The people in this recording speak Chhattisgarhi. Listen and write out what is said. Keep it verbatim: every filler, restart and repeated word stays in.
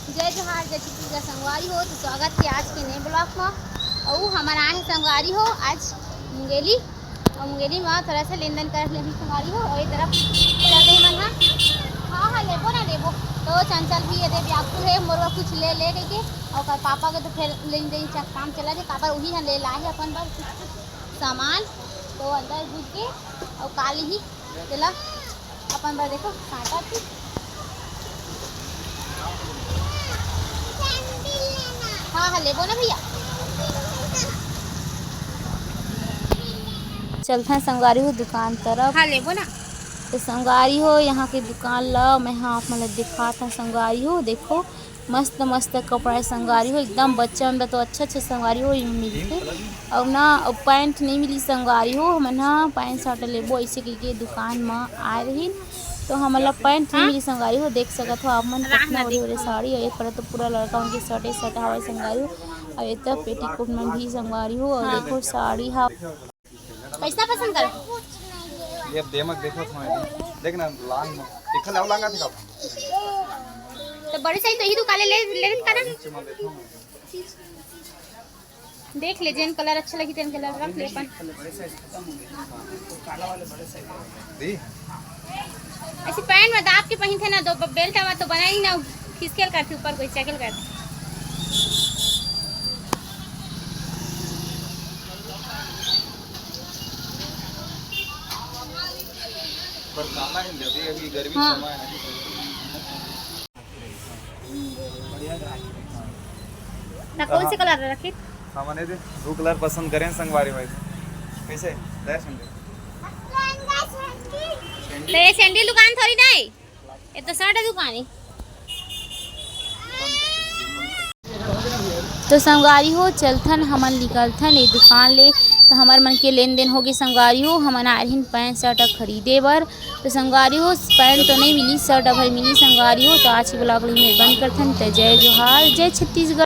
जय जोहार, जय छत्तीसगढ़ संगवारी हो, तो स्वागत हे आज के नए vlog म। अउ हमन आए हे संगवारी हो आज मुंगेली, अउ मुंगेली म थोड़ा सा लेन देन कर लेही संगवारी हो। अउ ये तरफ चल देही मन हा। हाँ हाँ, लेबो ना लेबो। तो चंचल भी ये दे व्याकुल हे, मोर बर कुछ ले ले कहिके। अउ ओकर पापा के तो फेर लेन देन च-, काम चलत हे, काबर उही ह ले लाए हे अपन बर कुछ कुछ सामान। तो अंदर घुस के अउ का लिही तेला अपन बर देखो, कांटा थी। हाँ, हाँ, लेबो ना भैया। चलथन संगवारी हो दुकान तरफ। हाँ, लेबो ना। तो संगवारी हो, यहाँ के दुकान ला मैं हाँ आप मन ला दिखात हूँ संगवारी हो। देखो, मस्त मस्त कपड़ा हे संगवारी हो, एकदम बच्चा मन बर तो अच्छा अच्छा संगवारी हो, ये मिलथे। अउ ना, अउ पैंट नहीं मिली संगवारी हो, हमन ह पैंट शर्ट लेबो ऐसे कहिके दुकान म आए रहिन, तो हमन ला पैंट नहीं मिली संगवारी हो। देख सकत हो आप मन, कितना बड़े बड़े साड़ी, अउ एक तरफ तो पूरा लड़का मन के शर्टे शर्ट हवय संगवारी हो, अउ एक तरफ पेटीकोट मन भी संगवारी हो, अउ देखो साड़ी हा। कैसा पसंद कर? ये देमक देखत हूँ, देख ना, लांग में। देखल आओ लांगा थे का? तो बड़े साइज तो ही दुकान ले, ले, ले, ले, नीचे में देखो। देख ले, जेन कलर अच्छा लगी, तेन कलर रख ले अपन। दी? ऐसे पैंट में दाब के पहिनथे ना, दो बेल्ट में तो बनाई ना, खिसकेल करथे ऊपर, कोई चकेल करथे। पर काला है, अभी, अभी गर्मी हाँ। समय है। ना कौन से कलर रखे? हमन ए दे दू कलर पसंद करें संगवारी भाई। कैसे? दे संजय। तो ये सैंडल दुकान थोड़ी ना है, ये तो शर्ट दुकान है। तो संगवारी हो, चलथन हमन निकलथन ये दुकान ले। तो हमर मन के लेन देन होगे संगवारी हो, हमन आए रहिन पैंट शर्ट खरीदे बर। तो संगवारी हो, पैंट तो नहीं मिली, शर्ट अभर मिली संगवारी हो। तो आज के vlog ला मैं बंद करथन। तो जय जोहार, जय छत्तीसगढ़।